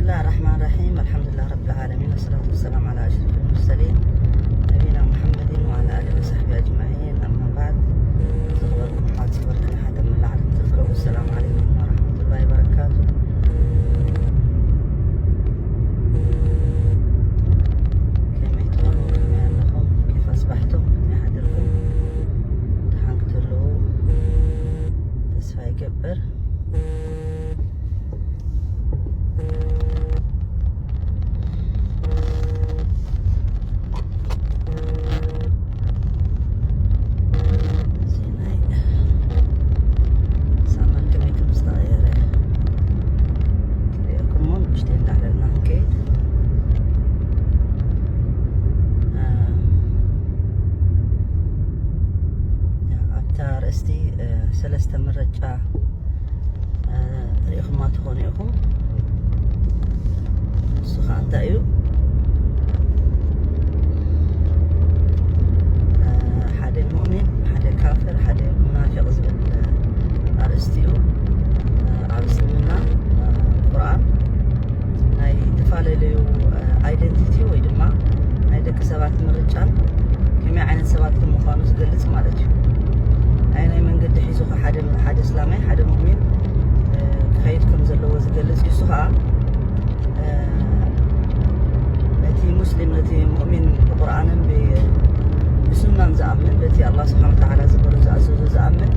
بسم الله الرحمن الرحيم. الحمد لله رب العالمين، والصلاة والسلام على أشرف المرسلين، نبينا محمد وعلى آله وصحبه أجمعين. أما بعد، ዝኽበርኩም ኣሕዋት ዝኽበርክን ኣሕዋት ኣብ መላእ ዓለም ትርከቡ፣ السلام عليكم ورحمة الله وبركاته. ከመይ ትኾኑ? ከመይ ኣለኹም? كيف أصبحتم؟ ከመይ ሓደርኩም? ደሓን ክትህልዉ ተስፋ ይገብር። እዚ ናይ ሳመር ከመይ ከም ዝተቐየረ ክርእየኩም እሞ ንእሽተይ እንዳዕለልና ክንከይድ። እ፣ ኣብታ ኣርእስቲ፣ እ፣ ሰለስተ ምርጫ እ፣ ርኢኹማ ትኾኑ ኢኹም። እሱ ኸዓ እንታይ እዩ? እ፣ ሓደ ሙእሚን፣ ሓደ ካፍር፣ ሓደ ሙናፊቕ ዝብል ኣርእስቲ እዩ። እ፣ ኣብ እስልምና፣ እ፣ ቁርኣን ናይ ዝተፈላለዩ፣ እ፣ ኣይደንቲቲ ወይ ድማ ናይ ደቂ ሰባት ምርጫን ከመይ ዓይነት ሰባት ከም ምዃኑ ዝገልጽ ማለት እዩ። ኣየናይ መንገዲ ሒዙ ኸ ሓደ፣ ሓደ እስላማይ፣ ሓደ ሙእሚን፣ እ፣ ክኸይድ ከም ዘለዎ ዝገልጽ እዩ። እሱ ኸዓ፣ እ፣ ነቲ ሙስሊም፣ ነቲ ሙእሚን ብቁርኣንን ብ-፣ ብሱናን ዝኣምን፣ በቲ ኣላህ ስብሓነ ወተዓላ ዝበሎ ዝኣዘዞ ዝኣምን፣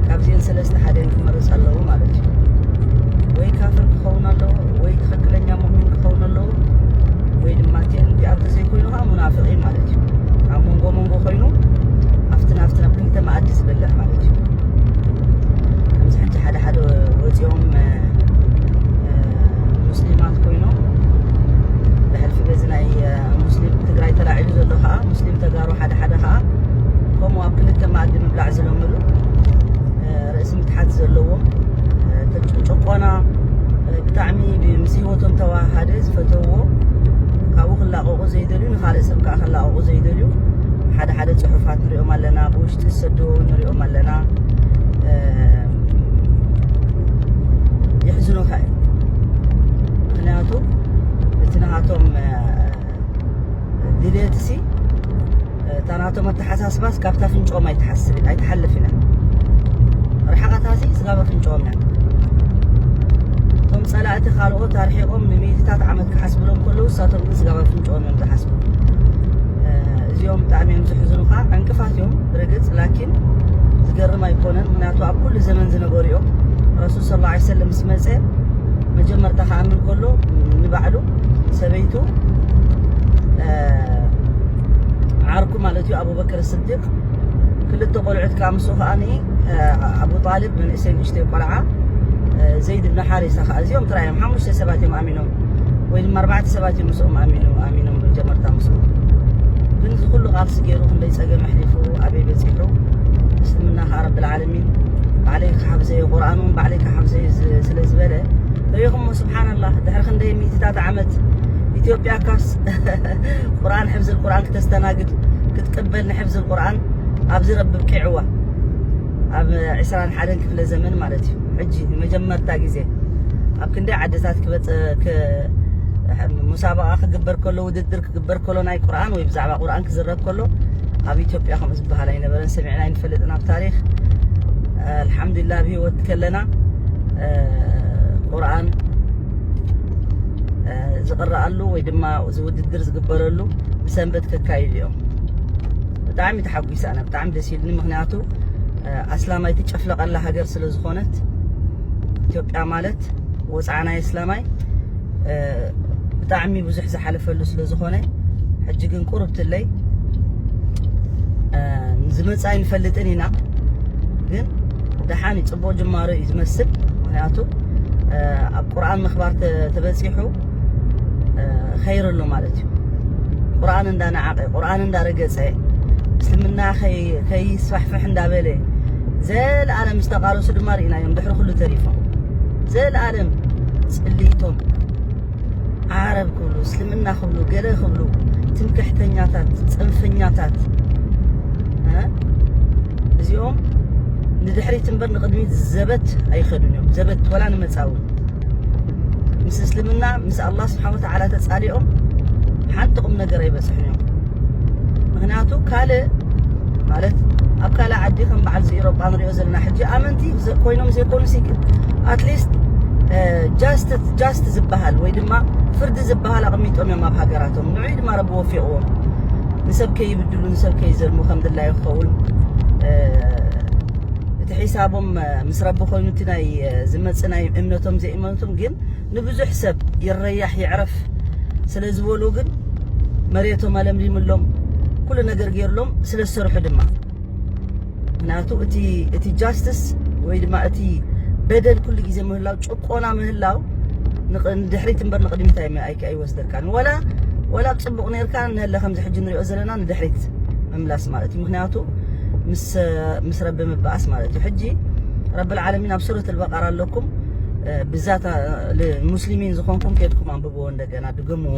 ካብዚአን ሰለስተ ሓደን ክመርጽ ኣለዎ ማለት እዩ። ወይ ካፍር ክኸውን ኣለዎ፣ ወይ ትኽክለኛ ሙእሚን ክኸውን ኣለዎ፣ ወይ ድማ እቲአን እዚኣን ተዘይኮይኑ ኸዓ ሙናፍቕ እዩ ማለት እዩ። ኣብ መንጎ መንጎ ኮይኑ ኣብቲ ናብቲ ናብ ክልተ መኣዲ ዝበልዕ ማለት እዩ። ከምዚ ሕጂ ሓደ ሓደ ወፂኦም፣ እ፣ እ፣ ሙስሊማት ኮይኖም ብሕልፊ በዚ ናይ፣ እ፣ ሙስሊም ትግራይ ተላዒሉ ዘሎ ኸዓ ሙስሊም ተጋሩ ሓደ ሓደ ኸዓ ከምኡ ኣብ ክልተ መኣዲ ምብላዕ ዝለመዱ፣ እ፣ ርእሲ ምትሓት ዘለዎም፣ እ፣ ጭ-፣ ጭቆና፣ እ፣ ብጣዕሚ ብ-፣ ምስ ህይወቶም ተዋሃደ ዝፈተውዎ፣ ካብኡ ክላቐቑ ዘይደልዩ፣ ንኻልእ ሰብ ከዓ ክላቐቑ ዘይደልዩ ሓደ ሓደ ጽሑፋት ንሪኦም ኣለና፣ ብውሽጢ ዝሰድዎ እውን ንሪኦም ኣለና። እ፣ የሕዝኑኻ እዩ። ምኽንያቱ እቲ ናሃቶም፣ እ፣ ድሌትሲ፣ እታ ናቶም ኣተሓሳስባስ ካብታ ፍንጭኦም ኣይትሓስብን፣ ኣይትሓልፍን እያ። ርሕቐታሲ ስጋብ ኣፍንጭኦም እያ። እቶም ጸላእቲ ካልኦት ኣርሒቖም ንሚእትታት ዓመት ክሓስብሎም ከለዉ፣ ንሳቶም ግን ስጋብ ኣፍንጭኦም እዮም ዝሓስቡ። እ፣ እዚኦም ብጣዕሚ እዮም ዝሕዝኑኻ። ዕንቅፋት እዮም ብርግጽ፣ ላኪን ዝገርም ኣይኮነን። ምኽንያቱ ኣብ ኩሉ ዘመን ዝነበሩ እዮም። ረሱል ሰለላሁ ዐለይሂ ወሰለም ምስ መጸ መጀመርታ ክኣምን ከሎ ንባዕሉ ሰበይቱ፣ እ፣ ዓርኩ ማለት እዩ፣ ኣቡበክር ስዲቅ፣ ክልተ ቆልዑት ከዓ ምስኡ ከዓኒ፣ እ፣ ኣቡ ጣልብ መንእሰይ ንእሽተይ ቆልዓ፣ እ፣ ዘይድ ብን ሓሪሳ ከዓ፣ እዚኦም ጥራይ እዮም፣ ሓሙሽተ ሰባት እዮም ኣሚኖም፣ ወይ ድማ ኣርባዕተ ሰባት እዮም ምስኦም ኣሚኖም፣ ኣሚኖም መጀመርታ ምስኡ። ግን እዚ ኩሉ ቃልሲ ገይሩ ክንደይ ጸገም ኣሕሊፉ ኣበይ በጺሑ? እስልምና ከዓ ረብል ዓለሚን ባዕለይ ክሓብዘዮ፣ ቁርኣን እውን ባዕለይ ክሓብዘዮ ዝ-፣ ስለ ዝበለ፣ ርኢኹሞ፣ ስብሓንላህ፣ ድሕሪ ክንደይ ሚእትታት ዓመት ኢትዮጵያ ካስ ቁርኣን፣ ሕፍዝል ቁርኣን ክተስተናግድ፣ ክትቅበል፣ ንሕፍዝል ቁርኣን ኣብዚ ረቢ ኣብቂዕዋ። ኣብ ዕስራን ሓደን ክፍለ ዘመን ማለት እዩ። ሕጂ ንመጀመርታ ግዜ ኣብ ክንደይ ዓድታት ክበጽ-፣ ክ-፣ ሙሳበቓ ክግበር ከሎ፣ ውድድር ክግበር ከሎ ናይ ቁርኣን ወይ ብዛዕባ ቁርኣን ክዝረብ ከሎ ኣብ ኢትዮጵያ ከምኡ ዝበሃል ኣይነበረን፣ ሰሚዕና ኣይንፈልጥን ኣብ ታሪኽ። ኣልሓምዱሊላህ፣ ኣብ ህይወት ከለና፣ እ፣ ቁርኣን፣ እ፣ ዝቕረኣሉ ወይ ድማ እዚ ውድድር ዝግበረሉ ብሰንበት ከካይዱ እዮም። ብጣዕሚ ተሓጒሰ ኣነ፣ ብጣዕሚ ደስ ኢልኒ። ምኽንያቱ፣ እ፣ ኣስላማይ ትጨፍለቐላ ሃገር ስለ ዝኾነት፣ ኢትዮጵያ ማለት ወፅዓ ናይ ኣስላማይ፣ እ፣ ብጣዕሚ ብዙሕ ዝሓለፈሉ ስለ ዝኾነ፣ ሕጂ ግን ቁርብትለይ፣ እ፣ ዝመጽእ ኣይንፈልጥን ኢና፣ ግን ደሓን እዩ፣ ጽቡቕ ጅማሮ እዩ ዝመስል። ምኽንያቱ፣ እ፣ ኣብ ቁርኣን ምኽባር ተ-፣ ተበጺሑ፣ እ፣ ኸይር ኣሎ ማለት እዩ። ቁርኣን እንዳነዓቐ፣ ቁርኣን እንዳረገጸ፣ እስልምና ኸይ-፣ ከይስፋሕፍሕ እንዳበለ፣ ዘለኣለም ዝተቓለሱ ድማ ርኢናዮም፣ ድሕሪ ኩሉ ተሪፎም። ዘለኣለም ጽልኢቶም ዓረብ ክብሉ፣ እስልምና ክብሉ፣ ገለ ክብሉ፣ ትምክሕተኛታት፣ ጽንፈኛታት፣ እ? እዚኦም ንድሕሪት እምበር ንቕድሚት ዘበት ኣይኸዱን እዮም። ዘበት ወላ ንመጻኢ እውን። ምስ እስልምና ምስ ኣላህ ስብሓን ወተዓላ ተጻሊኦም ሓንቲ ቁም ነገር ኣይበጽሑን እዮም። ምክንያቱ ካልእ ማለት ኣብ ካልእ ዓዲ ከም በዓል ኤውሮጳ ንሪኦ ዘለና ሕጂ ኣመንቲ ኮይኖም ዘይኮኑ ሲግን ኣትሊስት ጃስት ዝበሃል ወይ ድማ ፍርዲ ዝበሃል ኣቐሚጦም እዮም ኣብ ሃገራቶም። ንዑይ ድማ ረቢ ወፊቕዎም። ንሰብ ከይብድሉ ንሰብ ከይዘልሙ ከም ድላዩ ክኸውን እቲ ሒሳቦም ምስ ረቢ ኮይኑ እቲ ናይ ዝመጽእ ናይ እምነቶም ዘይእመንቶም ግን ንብዙሕ ሰብ ይረያሕ ይዕረፍ ስለ ዝበሉ ግን መሬቶም ኣለምሊምሎም ኩሉ ነገር ገይርሎም ስለ ዝሰርሑ ድማ ምክንያቱ እቲ ጃስትስ ወይ ድማ እቲ በደል ኩሉ ግዜ ምህላው ጭቆና ምህላው ንድሕሪት እምበር ንቅድሚት ኣይወስደካን ወላ ወላ ኣብ ፅቡቅ ነርካ ንለ ከምዚ ሕጂ ንሪኦ ዘለና ንድሕሪት ምምላስ ማለት እዩ ምክንያቱ ምስ ረቢ ምበኣስ ማለት እዩ ሕጂ ረቢ ልዓለሚን ኣብ ሱረት ልበቃራ ኣለኩም ብዛት ሙስሊሚን ዝኾንኩም ከድኩም ኣንብብዎ እንደገና ድገምዎ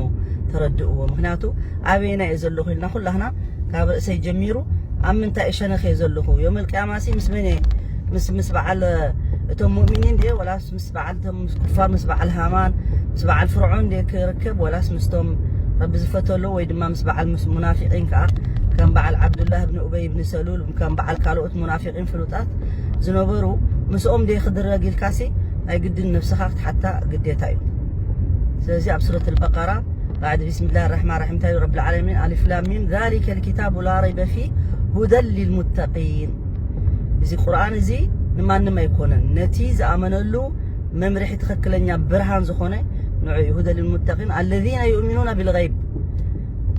ተረድእዎ ምክንያቱ ኣበየና እየ ዘለኹ ኢልና ኩላህና ካብ ርእሰይ ጀሚሩ ኣብ ምንታይ እሸነኽ እየ ዘለኹ ዮም ልቅያማ ሲ ምስ መን ምስ ምስ በዓል እቶም ሙእሚኒን ድየ ወላስ ምስ በዓል እቶም ኩፋር ምስ በዓል ሃማን ምስ በዓል ፍርዖን ድየ ክርከብ ወላስ ምስቶም ረቢ ዝፈተሎ ወይ ድማ ምስ በዓል ሙናፊቂን ከዓ ከም በዓል ዓብዱላህ ብን ኡበይ ብን ሰሉል ከም በዓል ካልኦት ሙናፊቂን ፍሉጣት ዝነበሩ ምስኦም ድየ ክድረግ ኢልካሲ ናይ ግድን ነብስኻ ክትሓታ ግዴታ እዩ ስለዚ ኣብ ሱረት ልበቃራ بعد بسم الله الرحمن الرحيم تايو رب العالمين ألف لام ميم ذلك الكتاب لا ريب فيه هدى للمتقين እዚ ቁርኣን እዚ ንማንም ኣይኮነን ነቲ ዝኣመነሉ መምርሒ ትኽክለኛ ብርሃን ዝኾነ ንዑ هدى للمتقين الذين يؤمنون بالغيب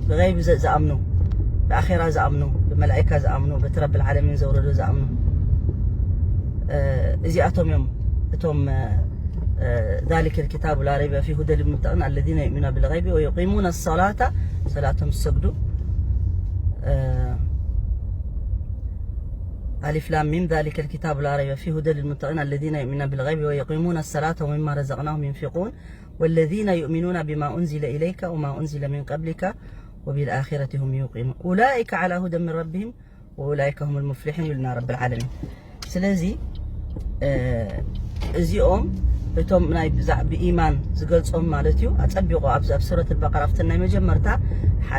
ብغيب ዝኣምኑ ብኣኼራ ዝኣምኑ ብመላእካ ዝኣምኑ በቲ ረቢ العالمين ዘውረዶ ዝኣምኑ እዚኣቶም እዮም እቶም ذلك الكتاب لا ريب فيه هدى للمتقين الذين يؤمنون بالغيب ويقيمون الصلاة ሰላቶም ዝሰግዱ ألف لام ميم ذلك الكتاب لا ريب فيه هدى للمتقين الذين يؤمنون بالغيب ويقيمون الصلاة ومما رزقناهم ينفقون والذين يؤمنون بما أنزل إليك وما أنزل من قبلك وبالآخرة هم يوقنون أولئك على هدى من ربهم وأولئك هم المفلحون ይብልና ረቢ العالمين ስለዚ እዚኦም እቶም ናይ ብዛዕ ብኢማን ዝገልጾም ማለት እዩ ኣጸቢቑ ኣብዚ ኣብ ሱረት البقرة ኣብተን ናይ መጀመርታ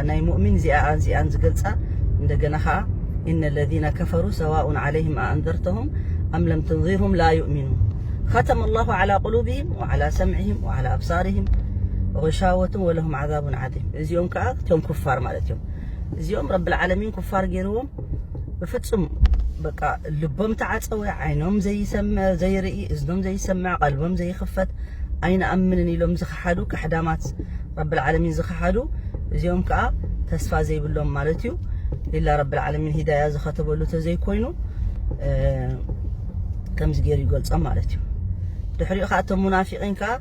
ናይ ሙእሚን እዚኣን እዚኣን ዝገልጻ እንደገና ኸዓ إن الذين كفروا سواء عليهم أأنذرتهم أم لم تنذرهم لا يؤمنون ختم الله على قلوبهم وعلى سمعهم وعلى أبصارهم غشاوة ولهم عذاب عظيم እዚኦም ከዓ እቶም ኩፋር ማለት እዮም እዚኦም ረቢ العالمين ኩፋር ገይርዎም ብፍጹም በቃ ልቦም ተዓጸወ ዓይኖም ዘይሰምዕ ዘይርኢ እዝኖም ዘይሰምዕ ቀልቦም ዘይኽፈት ኣይንኣምንን ኢሎም ዝኸሓዱ ካሕዳማት ረቢ العالمين ዝኸሓዱ እዚኦም ከዓ ተስፋ ዘይብሎም ማለት እዩ ኢላ ረቢ العالمين ሂዳያ ዝኸተበሉ ተዘይኮይኑ ከምዚ ገይሩ ይገልጾም ማለት እዩ ድሕሪኡ ከዓ እቶም ሙናፊቂን ከዓ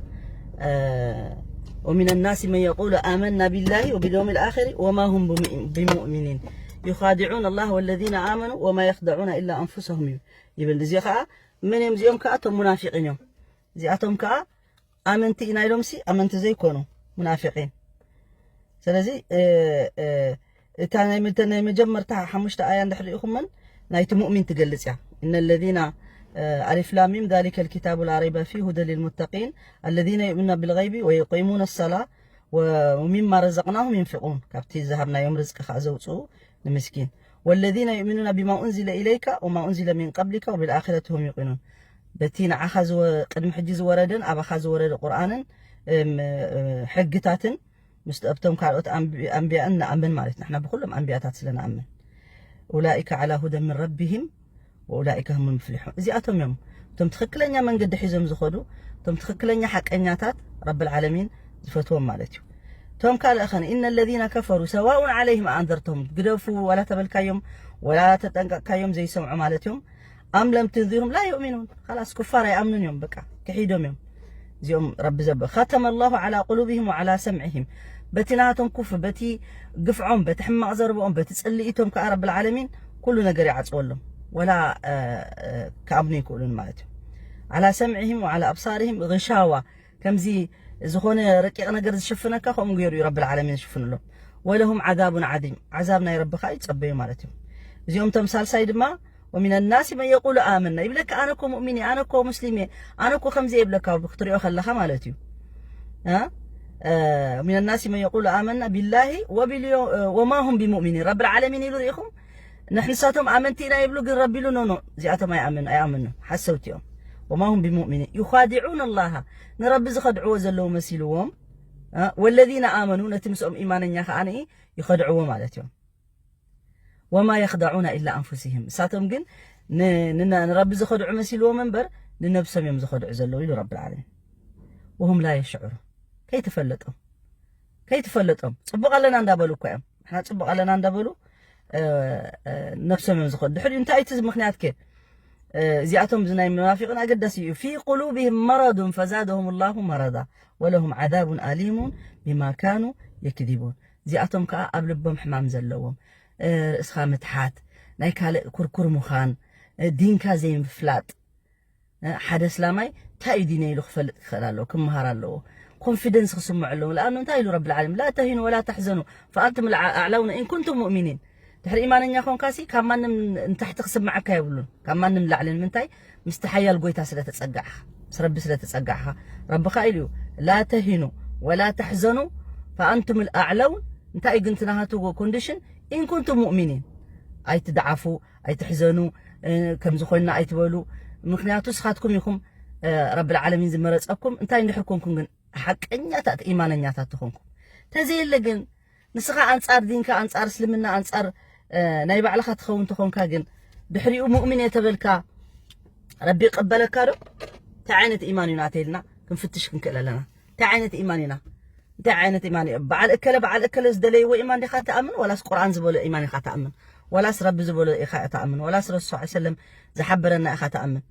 ومن الناس من يقول آمنا بالله وباليوم الآخر وما هم بمؤمنين يخادعون الله والذين آمنوا وما يخدعون إلا أنفسهم ይብል እዚ ከዓ መን እዮም እዚኦም ከዓ እቶም ሙናፊቂን እዮም እዚኣቶም ከዓ ኣመንቲ ኢና ኢሎም ሲ ኣመንቲ ዘይኮኑ ሙናፊቂን ስለዚ እታ ናይ መተ ናይ መጀመርታ ሓሙሽተ ኣያ እንድሕር ሪኢኹመን ናይቲ ሙእሚን ትገልጽ እያ إن الذين ألف لام ميم ذلك الكتاب لا ريب فيه هدى للمتقين الذين يؤمنون بالغيب ويقيمون الصلاة ومما رزقناهم ينفقون ካብቲ ዝሃብናዮም ርዝቂ ከዓ ዘውፅኡ ንምስኪን والذين يؤمنون بما أنزل إليك وما أنزل من قبلك وبالآخرة هم يوقنون በቲ ንዓኻ ዝወ ቅድሚ ሕጂ ዝወረደን ኣባኻ ዝወረደ ቁርኣንን ሕግታትን ምስ ኣብቶም ካልኦት ኣንቢያእን ንኣምን ማለት ንሕና ብኩሎም ኣንቢያታት ስለ ንኣምን أولئك على هدى من ربهم وأولئك هم المفلحون እዚኣቶም እዮም እቶም ትኽክለኛ መንገዲ ሒዞም ዝኸዱ እቶም ትኽክለኛ ሓቀኛታት ረቢ العالمين ዝፈትዎም ማለት እዩ እቶም ካልእ ኸን إن الذين كفروا سواء عليهم أأنذرتهم ግደፉ ዋላ ተበልካዮም ዋላ ተጠንቀቅካዮም ዘይሰምዑ ማለት እዮም أم لم تنذرهم لا يؤمنون خلاص ኩፋር ኣይኣምኑን እዮም በቃ ክሒዶም እዮም እዚኦም ረቢ ዘበ ختم الله على قلوبهم وعلى سمعهم በቲ ናቶም ኩፍ በቲ ግፍዖም በቲ ሕማቕ ዘርብኦም በቲ ጽልኢቶም ከዓ ረቢ العالمين ኩሉ ነገር ይዓጽወሎም ወላ ክኣምኑ ይክእሉን ማለት እዩ على سمعهم وعلى أبصارهم غشاوة ከምዚ ዝኾነ ረቂቕ ነገር ዝሽፍነካ ከምኡ ገይሩ እዩ ረቢ العالمين ዝሽፍንሎም ولهم عذاب عظيم ዓዛብ ናይ ረቢ ከዓ ይጸበዩ ማለት እዩ እዚኦም ቶም ሳልሳይ ድማ ومن الناس من يقول آمنا ይብለካ ኣነ እኮ ሙእሚን እየ ኣነ እኮ ሙስሊም እየ ኣነ እኮ ከምዚ እየ ይብለካ ክትሪኦ ከለኻ ማለት እዩ እ? እ፣ من الناس من يقول آمنا بالله وباليو-፣ እ፣ وما هم بمؤمنين። ረብል ዓለሚን ኢሉ ርኢኹም? ንሕንሳቶም ኣመንቲ ኢና ይብሉ፣ ግን ረቢ ኢሉ ኖ፣ ኖ፣ እዚኣቶም ኣይኣምን-፣ ኣይኣምኑን፣ ሓሰውቲ እዮም። وما هم بمؤمنين يخادعون الله። ንረቢ ዝኸድዕዎ ዘለዉ መሲልዎም፣ እ፣ والذين آمنوا፣ ነቲ ምስኦም ኢማነኛ ከኣ ይኸድዕዎ ማለት እዮም። وما يخدعون إلا أنفسهم። እሳቶም ግን ን-፣ ንና-፣ ንረቢ ዝኸድዑ መሲልዎም እምበር ንነብሶም እዮም ዝኸድዑ ዘለዉ ኢሉ ረብል ዓለሚን። وهم لا يشعرون። ከይተፈለጦም፣ ከይተፈለጦም። ጽቡቕ ኣለና እንዳበሉ እኮ እዮም። ንሕና ጽቡቕ ኣለና እንዳበሉ፣ እ፣ እ፣ ነብሶም እዮም ዝኸድዑ። ድሕሪኡ እንታይ እቲ ምኽንያት ከ? እ፣ እዚኣቶም እዚ ናይ መናፊቕን ኣገዳሲ እዩ። في قلوبهم مرض فزادهم الله مرضا ولهم عذاب أليم بما كانوا يكذبون። እዚኣቶም ከኣ ኣብ ልቦም ሕማም ዘለዎም፣ እ፣ ርእስኻ ምትሓት፣ ናይ ካልእ ኩርኩር ምዃን፣ እ፣ ዲንካ ዘይምፍላጥ። እ፣ ሓደ እስላማይ እንታይ እዩ ዲነ ኢሉ ክፈልጥ ክኽእል ኣለዎ፣ ክመሃር ኣለዎ። ኮንፊደንስ ክስምዖ ኣለዎ። ለኣኑ እንታይ ኢሉ ረብል ዓለሚን? لا تهنوا ولا تحزنوا فأنتم الأعلون إن كنتم مؤمنين። ድሕሪ ኢማነኛ ኮንካሲ ካብ ማንም ንታሕቲ ክስምዓካ የብሉን፣ ካብ ማንም ንላዕሊ። ንምንታይ? ምስቲ ሓያል ጎይታ ስለ ተጸጋዕኻ፣ ምስ ረቢ ስለ ተጸጋዕኻ። ረቢ ኸኣ ኢሉ እዩ፣ لا تهنوا ولا تحزنوا فأنتم الأعلون። እንታይ እዩ ግን እቲ ናሃቱ ኮንዲሽን? إن كنتم مؤمنين። ኣይትድዓፉ፣ ኣይትሕዘኑ፣ እ፣ ከምዚ ኮይንና ኣይትበሉ። ምኽንያቱ ንስኻትኩም ኢኹም፣ እ፣ ረብል ዓለሚን ዝመረጸኩም። እንታይ እንድሕር ኮንኩም ግን ሓቀኛታት ኢማነኛታት ተኾንኩም። ተዘየለ ግን ንስኻ ኣንጻር ዲንካ፣ ኣንጻር እስልምና፣ ኣንጻር፣ እ፣ ናይ ባዕልኻ ትኸውን ተኾንካ ግን ድሕሪኡ ሙእሚን እየ ተበልካ ረቢ ይቀበለካ ዶ? እንታይ ዓይነት ኢማን እዩ ናተይ ኢልና ክንፍትሽ ክንክእል ኣለና። እንታይ ዓይነት ኢማን ኢና? እንታይ ዓይነት ኢማን እዩ? በዓል እከለ፣ በዓል እከለ ዝደለይዎ ኢማን ዲኻ ትኣምን? ዋላስ ቁርኣን ዝበሎ ኢማን ኢኻ ትኣምን? ዋላስ ረቢ ዝበሎ ኢኻ ትኣምን? ዋላስ ረሱል ሰለላሁ ዐለይሂ ወሰለም ዝሓበረና ኢኻ ትኣምን?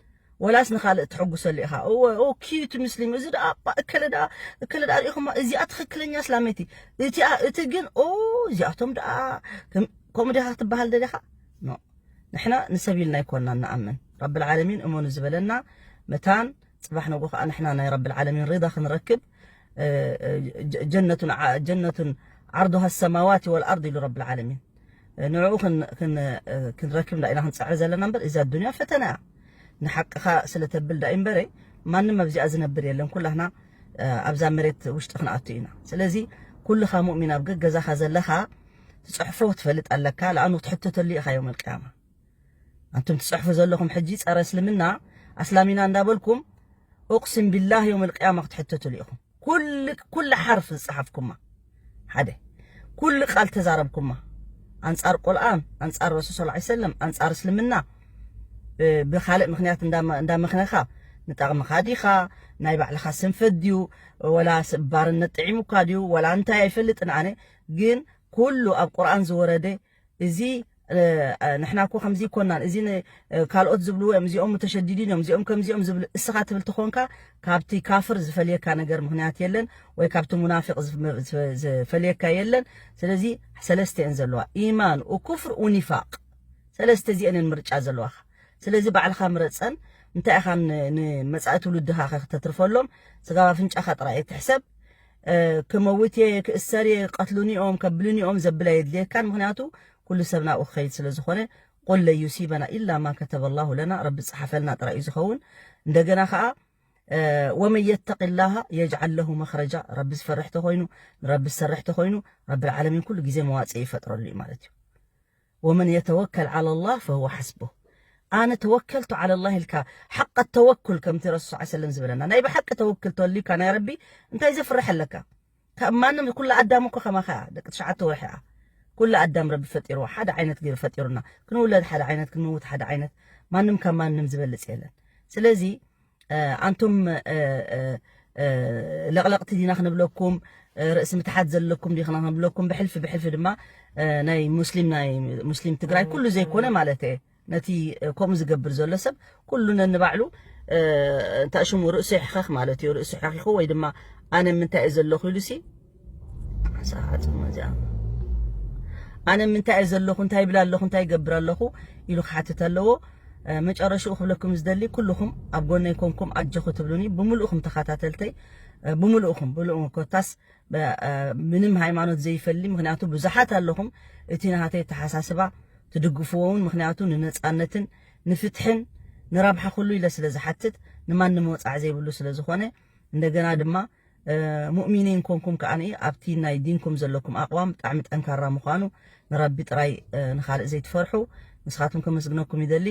ወላስ ንኻልእ ትሕጉሰሉ ኢኻ? እወ፣ ኦ፣ ኪዩት ሙስሊም፣ እዚ ደኣ፣ እባ፣ እከለ ደኣ፣ እከለ ደኣ ርኢኹማ፣ እዚኣ ትኽክለኛ እስላመይቲ። እቲኣ፣ እቲ ግን፣ ኦ፣ እዚኣቶም ደኣ፣ ከም-፣ ከምኡ ዲኻ ክትበሃል ደሊኻ? ኖ። ንሕና ንሰብ ኢልና ኣይኮንና ንኣምን። ረብል ዓለሚን እመኑ ዝበለና መታን፣ ጽባሕ ንግሆ ከኣ ንሕና ናይ ረብል ዓለሚን ሪዳ ክንረክብ፣ እ፣ እ፣ ጀ-፣ ጀነቱን ዓ-፣ ጀነቱን ዓርዱሃ ሰማዋት ወልኣርድ ኢሉ ረብል ዓለሚን። ንዕኡ ክን-፣ ክን-፣ ክንረክብ እንዳ ኢና ክንጸዕር ዘለና እምበር፣ እዛ ዱንያ ፈተና እያ። ንሓቅኻ ስለ ተብል ዳኢ እምበረ፣ ማንም ኣብዚኣ ዝነብር የለን። ኩላህና፣ እ፣ ኣብዛ መሬት ውሽጢ ክንኣቱ ኢና። ስለዚ፣ ኩልኻ ሙእሚን ኣብ ገገዛኻ ዘለኻ ትጽሕፎ ክትፈልጥ ኣለካ። ለኣኑ ክትሕተተሉ ኢኻ የውመል ቅያማ። ኣንቱም ትጽሕፉ ዘለኹም ሕጂ ጸረ እስልምና፣ ኣስላሚና እንዳበልኩም፣ ኡቅሲም ቢላህ የውመል ቅያማ ክትሕተቱሉ ኢኹም። ኩል-፣ ኩሉ ሓርፍ ዝጸሓፍኩማ፣ ሓደ፣ ኩሉ ቃል ተዛረብኩማ፣ ኣንጻር ቁርኣን፣ ኣንጻር ረሱል ሰለላሁ ዐለይሂ ወሰለም፣ ኣንጻር እስልምና፣ እ፣ ብኻልእ ምኽንያት እንዳመ-፣ እንዳመኽነኻ፣ ንጠቕምኻ ዲኻ፣ ናይ ባዕልኻ ስንፈት ድዩ፣ ወላ ስ-፣ ባርነት ጥዒሙካ ድዩ፣ ወላ እንታይ ኣይፈልጥን ኣነ፣ ግን ኩሉ ኣብ ቁርኣን ዝወረደ፣ እዚ፣ እ፣ እ፣ ንሕና እኮ ከምዚ ይኮናን፣ እዚ ን-፣ እ፣ ካልኦት ዝብልዎ እዮም፣ እዚኦም ሙተሸዲዲን እዮም፣ እዚኦም ከምዚኦም ዝብሉ፣ እስኻ ትብል ተኾንካ፣ ካብቲ ካፍር ዝፈልየካ ነገር ምኽንያት የለን፣ ወይ ካብቲ ሙናፊቕ ዝፍ-፣ ዝፈ-፣ ዝፈልየካ የለን። ስለዚ ሰለስተ እየን ዘለዋ፣ ኢማን፣ ኩፍር፣ ወኒፋቅ። ሰለስተ እዚአን እየን ምርጫ ዘለዋኻ። ስለዚ ባዕልኻ ምረጸን። እንታይ ኢኻ ን-፣ ንመጻኢ ትውልድኻ ኸ ክተትርፈሎም? ስጋብ ኣፍንጫኻ ጥራይ ኣይትሕሰብ። እ፣ ክመውት እየ፣ ክእሰር እየ፣ ቀትሉኒ እዮም፣ ከብሉኒ እዮም ዘብል ኣየድልየካን። ምኽንያቱ ኩሉ ሰብ ናብኡ ክኸይድ ስለ ዝኾነ፣ قل لن يصيبنا إلا ما كتب الله لنا፣ ረቢ ዝጸሓፈልና ጥራይ እዩ ዝኸውን። እንደገና ኸኣ፣ እ፣ ومن يتق الله يجعل له مخرجا፣ ረቢ ዝፈርሕ ተኾይኑ፣ ንረቢ ዝሰርሕ ተኾይኑ፣ ረብል ዓለሚን ኩሉ ግዜ መዋጽኢ ይፈጥረሉ እዩ ማለት እዩ። ومن يتوكل على الله فهو حسبه። ኣነ ተወከልቱ على الله ኢልካ፣ ሓቀ ተወኩል ከምቲ ረሱል ሰለላሁ ዐለይሂ ወሰለም ዝበለና፣ ናይ ብሓቂ ተወክል ተወሊካ ናይ ረቢ እንታይ ዘፍርሕ ኣለካ? ካብ ማንም፣ ኩላ ኣዳም እኮ ከማኻ እያ፣ ደቂ ትሽዓተ ወርሒ እያ። ኩላ ኣዳም ረቢ ፈጢርዋ፣ ሓደ ዓይነት ገይሩ ፈጢሩና። ክንውለድ ሓደ ዓይነት፣ ክንመውት ሓደ ዓይነት። ማንም ካብ ማንም ዝበልጽ የለን። ስለዚ፣ እ፣ ኣንቱም፣ እ፣ እ፣ እ፣ ለቕለቕቲ ዲና ክንብለኩም፣ እ፣ ርእሲ ምትሓት ዘለኩም ዲና ክንብለኩም፣ ብሕልፊ፣ ብሕልፊ ድማ፣ እ፣ ናይ ሙስሊም፣ ናይ ሙስሊም ትግራይ ኩሉ ዘይኮነ ማለት እየ። ነቲ፣ እ፣ ከምኡ ዝገብር ዘሎ ሰብ ኩሉ ነንባዕሉ፣ እ፣ እንታይ ሽሙ ርእሱ ይሕኸኽ ማለት እዩ። ርእሱ ይሕኺኹ ወይ ድማ ኣነ ምንታይ እየ ዘለኹ ኢሉሲ፣ ሰዓት እሞ እዚኣ፣ ኣነ ምንታይ እየ ዘለኹ፣ እንታይ ይብል ኣለኹ፣ እንታይ ይገብር ኣለኹ ኢሉ ክሓትት ኣለዎ። እ፣ መጨረሽኡ ክብለኩም ዝደሊ፣ ኩልኹም ኣብ ጎነይ ኮንኩም ኣጆኹ ትብሉኒ፣ ብምልእኹም ተኸታተልተይ፣ እ፣ ብምልእኹም፣ ብምልእኹም ኮታስ፣ ብ-፣ እ፣ ምንም ሃይማኖት ዘይፈሊ፣ ምኽንያቱ ብዙሓት ኣለኹም፣ እቲ ናተይ ኣተሓሳስባ ትድግፍዎ እውን፣ ምኽንያቱ ንነጻነትን ንፍትሕን ንረብሓ ኩሉ ኢለ ስለ ዝሓትት፣ ንማንም ወጻዕ ዘይብሉ ስለ ዝኾነ፣ እንደገና ድማ ሙእሚኒን ኮንኩም ከኣ ኣብቲ ናይ ዲንኩም ዘለኩም ኣቕዋም ብጣዕሚ ጠንካራ ምዃኑ፣ ንረቢ ጥራይ ንኻልእ ዘይትፈርሑ። ንስኻትኩም ከመስግነኩም ይደሊ።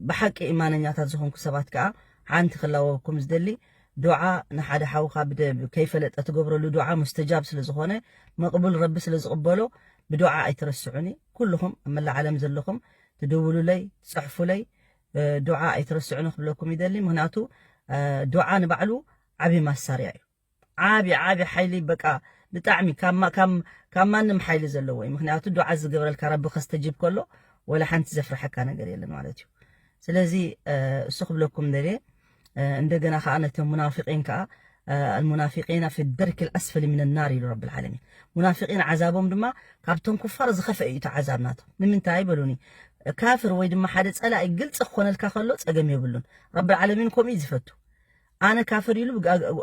ብሓቂ ኢማነኛታት ዝኾንኩ ሰባት ከኣ ሓንቲ ክላወኩም ዝደሊ፣ ዱዓ ንሓደ ሓውካ ከይፈለጠ ትገብረሉ ዱዓ ሙስተጃብ ስለ ዝኾነ፣ መቕቡል ረቢ ስለ ዝቕበሎ፣ ብዱዓ ኣይትረስዑኒ። ኩልኹም ኣብ መላእ ዓለም ዘለኹም ትድውሉለይ፣ ትጽሕፉለይ፣ ዱዓ ኣይትረስዑኒ ክብለኩም ይደሊ። ምክንያቱ ዱዓ ንባዕሉ ዓቢ ማሳርያ እዩ። ዓቢ ዓቢ ሓይሊ፣ በቃ ብጣዕሚ ካብ ማንም ሓይሊ ዘለዎ እዩ። ምክንያቱ ዱዓ ዝገብረልካ ረቢ ከስተጅብ ከሎ ወላ ሓንቲ ዘፍርሐካ ነገር የለን ማለት እዩ። ስለዚ እሱ ክብለኩም ደልየ። እንደገና ከዓ ነቶም ሙናፊቂን ከዓ፣ المنافقين في الدرك الأسفل من النار ኢሉ ረብል ዓለሚን። ሙናፊቂን ዓዛቦም ድማ ካብቶም ኩፋር ዝኸፍአ እዩ እቲ ዓዛብ ናቶም። ንምንታይ በሉኒ? ካፍር ወይ ድማ ሓደ ጸላኢ ግልፂ ክኾነልካ ከሎ ጸገም የብሉን። ረብል ዓለሚን ከምኡ እዩ ዝፈቱ። ኣነ ካፍር ኢሉ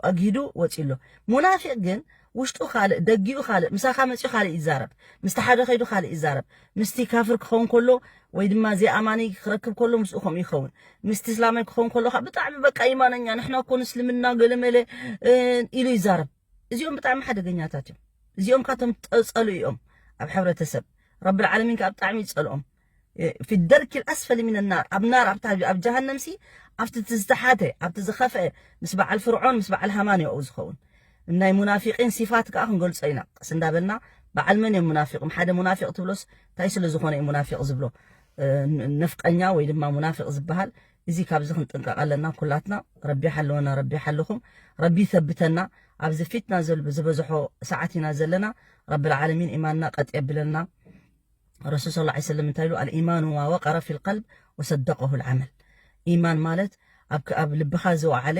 ኣግሂዱ ወፂ ኣሎ። ሙናፊቅ ግን ውሽጡ ካልእ፣ ደጊኡ ካልእ፣ ምሳኻ መፂኡ ካልእ ይዛረብ፣ ምስቲ ሓደ ከይዱ ካልእ ይዛረብ። ምስቲ ካፍር ክኸውን ከሎ ወይ ድማ ዘይኣማኒ ክረክብ ከሎ ምስኡ ከምኡ ይኸውን። ምስቲ እስላማይ ክኸውን ከሎ ከዓ ብጣዕሚ በቃ ኢማነኛ፣ ንሕና እኮ ንእስልምና ገለመለ ኢሉ ይዛረብ። እዚኦም ብጣዕሚ ሓደገኛታት እዮም። እዚኦም ካቶም ጠጸሉ እዮም ኣብ ሕብረተሰብ። ረብል ዓለሚን ከዓ ብጣዕሚ ይጸልኦም። في الدرك الأسفل من النار، ኣብ ናር፣ ኣብታ ኣብ ጀሃነም ሲ ኣብቲ ዝተሓተ፣ ኣብቲ ዝኸፍአ፣ ምስ በዓል ፍርዖን ምስ በዓል ሃማን እዩ ዝኸውን። ናይ ሙናፊቂን ሲፋት ከዓ ክንገልጾ ኢና ቀስ እንዳበልና። በዓል መን እዮም ሙናፊቅ? ሓደ ሙናፊቅ ትብሎስ እንታይ ስለ ዝኾነ እዩ ሙናፊቅ ዝብሎ? ነፍቀኛ ወይ ድማ ሙናፊቅ ዝበሃል። እዚ ካብዚ ክንጥንቀቅ ኣለና ኩላትና። ረቢ ሓለወና፣ ረቢ ሓለኹም፣ ረቢ ይሰብተና። ኣብዚ ፊትና ዝበዝሖ ሰዓት ኢና ዘለና። ረብል ዓለሚን ኢማንና ቀጥ የብለና። ረሱል صلى الله عليه وسلم እንታይ ኢሉ? الإيمان ما وقر في القلب وصدقه العمل። ኢማን ማለት ኣብ ልብኻ ዝወዓለ፣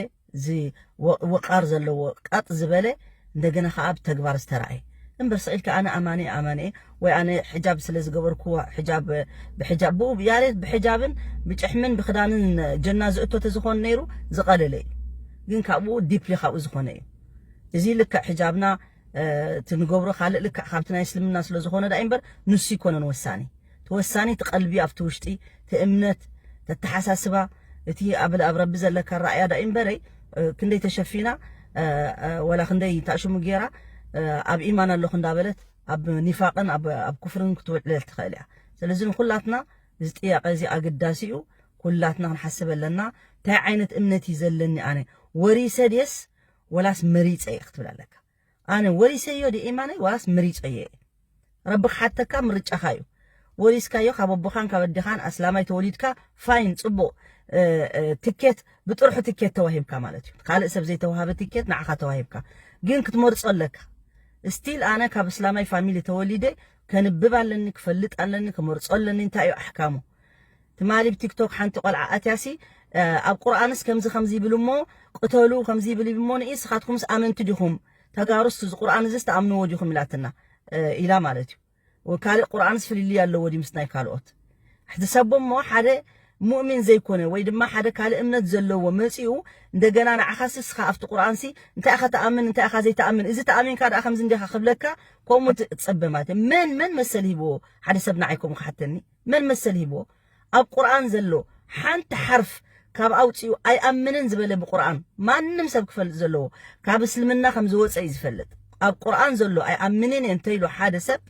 ወቃር ዘለዎ፣ ቀጥ ዝበለ፣ እንደገና ከዓ ኣብ ተግባር ዝተራእየ። እምበር ስቕ ኢልካ ኣነ ኣማኒ ኣማኒ ወይ ኣነ ሕጃብ ስለ ዝገበርኩ ሕጃብ ብሕጃብ ብኡ ያሬት ብሕጃብን ብጭሕምን ብክዳንን ጀና ዝእቶ ተዝኾን ነይሩ ዝቐለለ እዩ። ግን ካብኡ ዲፕሊ ካብኡ ዝኾነ እዩ። እዚ ልክዕ ሕጃብና እቲ ንገብሮ ካልእ ልክዕ ካብቲ ናይ እስልምና ስለ ዝኾነ ዳእ እምበር ንሱ ይኮነን ወሳኒ። እቲ ወሳኒ እቲ ቀልቢ ኣብቲ ውሽጢ፣ እቲ እምነት፣ ተተሓሳስባ፣ እቲ ኣብ ኣብ ረቢ ዘለካ ራእያ ዳእ እምበረይ ክንደይ ተሸፊና ወላ ክንደይ ታሽሙ ጌራ ኣብ ኢማን ኣለኹ እንዳበለት ኣብ ኒፋቅን ኣብ ኩፍርን ክትውዕለል ትኽእል እያ። ስለዚ ንኩላትና እዚ ጥያቄ እዚ ኣገዳሲ እዩ። ኩላትና ክንሓስብ ኣለና። እንታይ ዓይነት እምነት እዩ ዘለኒ ኣነ? ወሪሰ ድየስ ወላስ መሪፀ እየ ክትብል ኣለካ። ኣነ ወሪሰዮ ድየ ኢማነይ ዋላስ መሪፀዮ እየ? ረቢ ክሓተካ ምርጫኻ እዩ። ወሪስካዮ ካብ ኣቦኻን ካብ ኣዴኻን ኣስላማይ ተወሊድካ ፋይን፣ ፅቡቕ ትኬት፣ ብጥርሑ ትኬት ተዋሂብካ ማለት እዩ። ካልእ ሰብ ዘይተዋሃበ ትኬት ንዓኻ ተዋሂብካ፣ ግን ክትመርፆ ኣለካ። ስቲል ኣነ ካብ እስላማይ ፋሚሊ ተወሊደ ከንብብ ኣለኒ፣ ክፈልጥ ኣለኒ፣ ክመርፆ ኣለኒ። እንታይ እዩ ኣሕካሙ? ትማሊ ብቲክቶክ ሓንቲ ቆልዓ ኣትያሲ ኣብ ቁርኣንስ ከምዚ ከምዚ ይብል እሞ ቅተሉ ከምዚ ይብል እሞ ንስኻትኩምስ ኣመንቲ ዲኹም? ተጋሩስ እዚ ቁርኣን እዚ ዝተኣምንዎ ዲኹም ኢላትና ኢላ ማለት እዩ። ካልእ ቁርኣንስ ፍልልይ ኣለዎ ድዩ ምስ ናይ ካልኦት? ሕትሰቦ እሞ ሓደ ሙእሚን ዘይኮነ ወይ ድማ ሓደ ካልእ እምነት ዘለዎ መፂኡ እንደገና ንዓኻሲ እስኻ ኣብቲ ቁርኣንሲ እንታይ ኢኻ ትኣምን እንታይ ኢኻ ዘይትኣምን እዚ ተኣሚንካ ደኣ ከምዚ እንዲኻ ክብለካ ከምኡ ትፀበ ማለት እዩ። መን መን መሰል ሂብዎ ሓደ ሰብ ንዓይ ከምኡ ክሓተኒ? መን መሰል ሂብዎ? ኣብ ቁርኣን ዘሎ ሓንቲ ሓርፍ ካብ ኣውፂኡ ኣይኣምንን ዝበለ ብቁርኣን ማንም ሰብ ክፈልጥ ዘለዎ ካብ እስልምና ከም ዝወፀ እዩ ዝፈልጥ። ኣብ ቁርኣን ዘሎ ኣይኣምንን እየ እንተኢሉ ሓደ ሰብ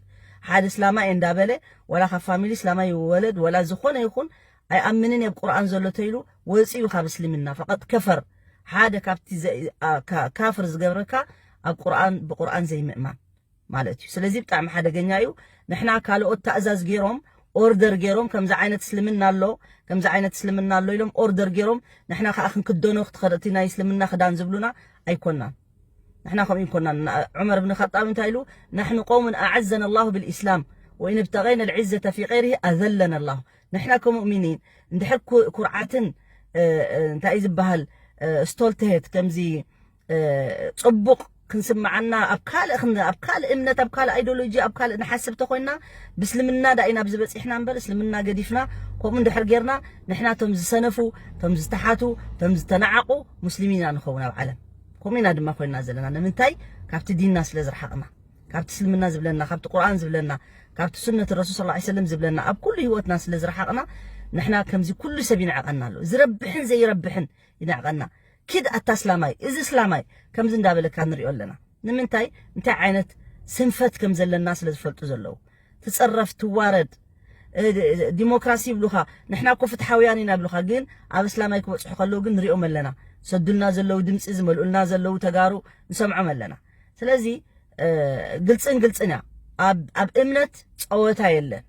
ሓደ እስላማይ እየ እንዳበለ ወላ ካብ ፋሚሊ እስላማይ ይወለድ ወላ ዝኾነ ይኹን ኣይኣምንን እየ ኣብ ቁርኣን ዘሎ ተኢሉ ወፂኡ ካብ እስልምና ፈቐጥ ከፈር ሓደ ካብቲ ካፍር ዝገብረካ ኣብ ቁርኣን ብቁርኣን ዘይምእማን ማለት እዩ። ስለዚ ብጣዕሚ ሓደገኛ እዩ። ንሕና ካልኦት ታእዛዝ ገይሮም ኦርደር ገይሮም ከምዚ ዓይነት እስልምና ኣሎ ከምዚ ዓይነት እስልምና ኣሎ ኢሎም ኦርደር ገይሮም ንሕና ከዓ ክንክደኖ ክትኸደቲ ናይ እስልምና ክዳን ዝብሉና ኣይኮናን። ንሕና ከምኡ ይኮናን። ዑመር ብን ኸጣብ እንታይ ኢሉ? نحن قوم أعزنا الله بالإسلام وإن ابتغينا العزة في غيره أذلنا الله። ንሕና ከሙእሚኒን እንድሕር ኩርዓትን እንታይ ዝበሃል ስቶልትሄት ከምዚ ፅቡቕ ክንስምዓና ኣብ ካልእ ኣብ ካልእ እምነት ኣብ ካልእ ኣይዶሎጂ ኣብ ካልእ ንሓስብ ተኮይና ብእስልምና ዳ ኢና ኣብዚ በፂሕና እምበር እስልምና ገዲፍና ከምኡ እንድሕር ጌርና ንሕና ቶም ዝሰነፉ ቶም ዝተሓቱ ቶም ዝተናዓቑ ሙስሊሚን ኢና ንኸውን ኣብ ዓለም። ከምኡ ኢና ድማ ኮይና ዘለና ንምንታይ? ካብቲ ዲንና ስለ ዝረሓቕና ካብቲ እስልምና ዝብለና ካብቲ ቁርኣን ዝብለና ካብቲ ሱነት ረሱል ስ ሰለም ዝብለና ኣብ ኩሉ ህይወትና ስለ ዝረሓቕና ንሕና ከምዚ ኩሉ ሰብ ይንዕቐና ኣሎ። ዝረብሕን ዘይረብሕን ይንዕቐና። ኪድ ኣታ እስላማይ፣ እዚ እስላማይ ከምዚ እንዳበለካ ንሪኦ ኣለና። ንምንታይ? እንታይ ዓይነት ስንፈት ከም ዘለና ስለ ዝፈልጡ ዘለዉ። ትጸረፍ፣ ትዋረድ፣ እ፣ ዲሞክራሲ ይብሉኻ፣ ንሕና እኮ ፍትሓውያን ኢና ይብሉኻ፣ ግን ኣብ እስላማይ ክበጽሑ ከለዉ ግን ንሪኦም ኣለና። ሰዱልና ዘለዉ ድምጺ ዝመልኡልና ዘለዉ ተጋሩ ንሰምዖም ኣለና። ስለዚ፣ እ፣ ግልጽን ግልጽን እያ። ኣብ፣ ኣብ እምነት ጸወታ የለን።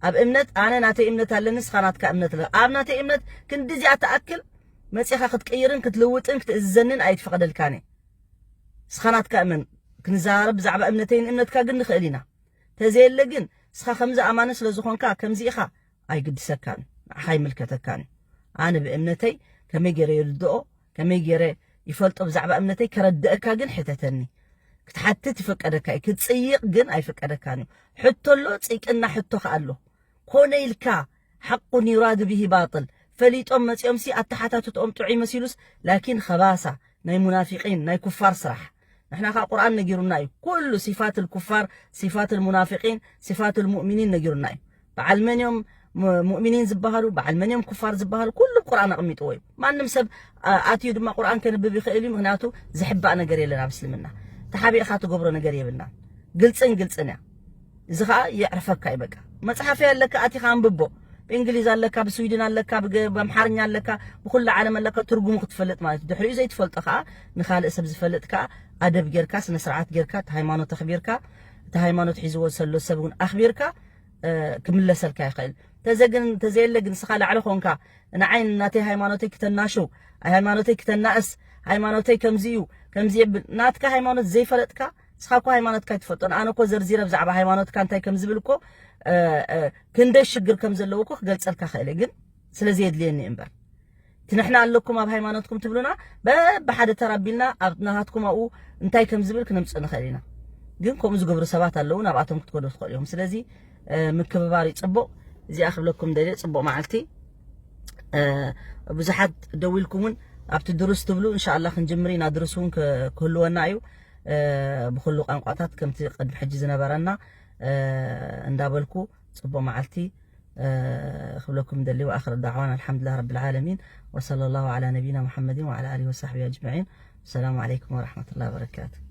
ኣብ እምነት ኣነ ናተይ እምነት ኣለኒ፣ ንስኻ ናትካ እምነት ኣለካ። ኣብ ናተይ እምነት ክንዲ እዚኣ ትኣክል መጺኻ ክትቅይርን ክትልውጥን ክትእዝዘንን ኣይትፈቕደልካን እየ። ንስኻ ናትካ እመን። ክንዘራረብ ብዛዕባ እምነተይን እምነትካ ግን ንኽእል ኢና። ተዘየለ ግን ንስኻ ከምዚ ኣማኒ ስለ ዝኾንካ ከምዚ ኢኻ ኣይግድሰካን፣ ንዓኻ ኣይምልከተካን እዩ። ኣነ ብእምነተይ ከመይ ገይረ ይርድኦ፣ ከመይ ገይረ ይፈልጦ ብዛዕባ እምነተይ ከረድአካ ግን ሕተተኒ። ክትሓትት ይፈቀደካ እዩ፣ ክትጽይቕ ግን ኣይፈቀደካን እዩ። ሕቶ ኣሎ፣ ጽይቅና ሕቶ ከኣ ኣሎ። ኮነ ኢልካ ሓቁን ዩራዱ ብሂ ባጥል ፈሊጦም መጺኦምሲ ኣተሓታትትኦም ጥዑይ መሲሉስ፣ ላኪን ኸባሳ ናይ ሙናፊቂን ናይ ኩፋር ስራሕ። ንሕና ከኣ ቁርኣን ነጊሩና እዩ፣ ኩሉ ሲፋት ልኩፋር፣ ሲፋት ልሙናፊቂን፣ ሲፋት ልሙእሚኒን ነጊሩና እዩ። በዓል መን እዮም ሙ-፣ ሙእሚኒን ዝበሃሉ፣ በዓል መን እዮም ኩፋር ዝበሃሉ፣ ኩሉ ቁርኣን ኣቕሚጥዎ እዩ። ማንም ሰብ፣ ኣ-፣ ኣትዩ ድማ ቁርኣን ከንብብ ይኽእል እዩ፣ ምኽንያቱ ዝሕባእ ነገር የለን ኣብ እስልምና። ተሓቢእኻ ትገብሮ ነገር የብልናን። ግልጽን ግልጽን እያ። እዚ ኸኣ የዕርፈካ እዩ በቃ። መጽሓፈይ ኣለካ፣ ኣቲኻ ኣንብቦ። ብእንግሊዝ ኣለካ፣ ብስዊድን ኣለካ፣ ብገ-፣ ብኣምሓርኛ ኣለካ፣ ብኹሉ ዓለም ኣለካ፣ ትርጉሙ ክትፈልጥ ማለት እዩ። ድሕሪኡ ዘይትፈልጦ ኸኣ ንኻልእ ሰብ ዝፈልጥ ከኣ ኣደብ ጌርካ፣ ስነ ስርዓት ጌርካ፣ እቲ ሃይማኖት ኣኽቢርካ፣ እቲ ሃይማኖት ሒዝዎ ዘሎ ሰብ እውን ኣኽቢርካ፣ እ፣ ክምለሰልካ ይኽእል። ተዘግን-፣ ተዘየለ ግን ንስኻ ላዕሊ ኾንካ፣ ንዓይ ናተይ ሃይማኖተይ ክተናሽው፣ ኣይ ሃይማኖተይ ክተናእስ፣ ሃይማኖተይ ከምዚ እዩ፣ ከምዚ የብል፣ ናትካ ሃይማኖት ዘይፈለጥካ፣ ንስኻ እኮ ሃይማኖትካ ኣይትፈልጦን። ኣነ እኮ ዘርዚረ ብዛዕባ ሃይማኖትካ እንታይ ከም ዝብል እኮ፣ እ፣ እ፣ ክንደይ ሽግር ከም ዘለዎ እኮ ክገልጸልካ ክእል እየ፣ ግን ስለ ዘየድልየኒ እምበር። እቲ ንሕና ኣለኩም ኣብ ሃይማኖትኩም ትብሉና፣ በብሓደ ተራቢልና ኣብ ናሃትኩም ኣብኡ እንታይ ከም ዝብል ክነምጽእ ንኽእል ኢና። ግን ከምኡ ዝገብሩ ሰባት ኣለዉ፣ ናብኣቶም ክትከዱ ትኽእሉ ኢኹም። ስለዚ፣ እ፣ ምክብባር እዩ ጽቡቕ። እዚኣ ክብለኩም ደልየ፣ ጽቡቕ መዓልቲ። እ፣ ብዙሓት ደዊልኩም እውን ኣብቲ ድሩስ ትብሉ፣ እንሻኣላ ክንጅምር ኢና፣ ድሩስ እውን ክ-፣ ክህልወና እዩ። እ፣ ብኹሉ ቋንቋታት ከምቲ ቅድሚ ሕጂ ዝነበረና፣ እ፣ እንዳበልኩ ጽቡቕ መዓልቲ፣ እ፣ ክብለኩም ደሊ። ወኣኽር ዳዕዋና ኣልሓምዱሊላህ ረብል ዓለሚን፣ ወሰለላሁ ዓላ ነቢና ሙሐመድን ወዓላ ኣሊሂ ወሳሕቢሂ ኣጅመዒን። ሰላሙ ዓለይኩም ወረሕመቱላሂ ወበረካቱ።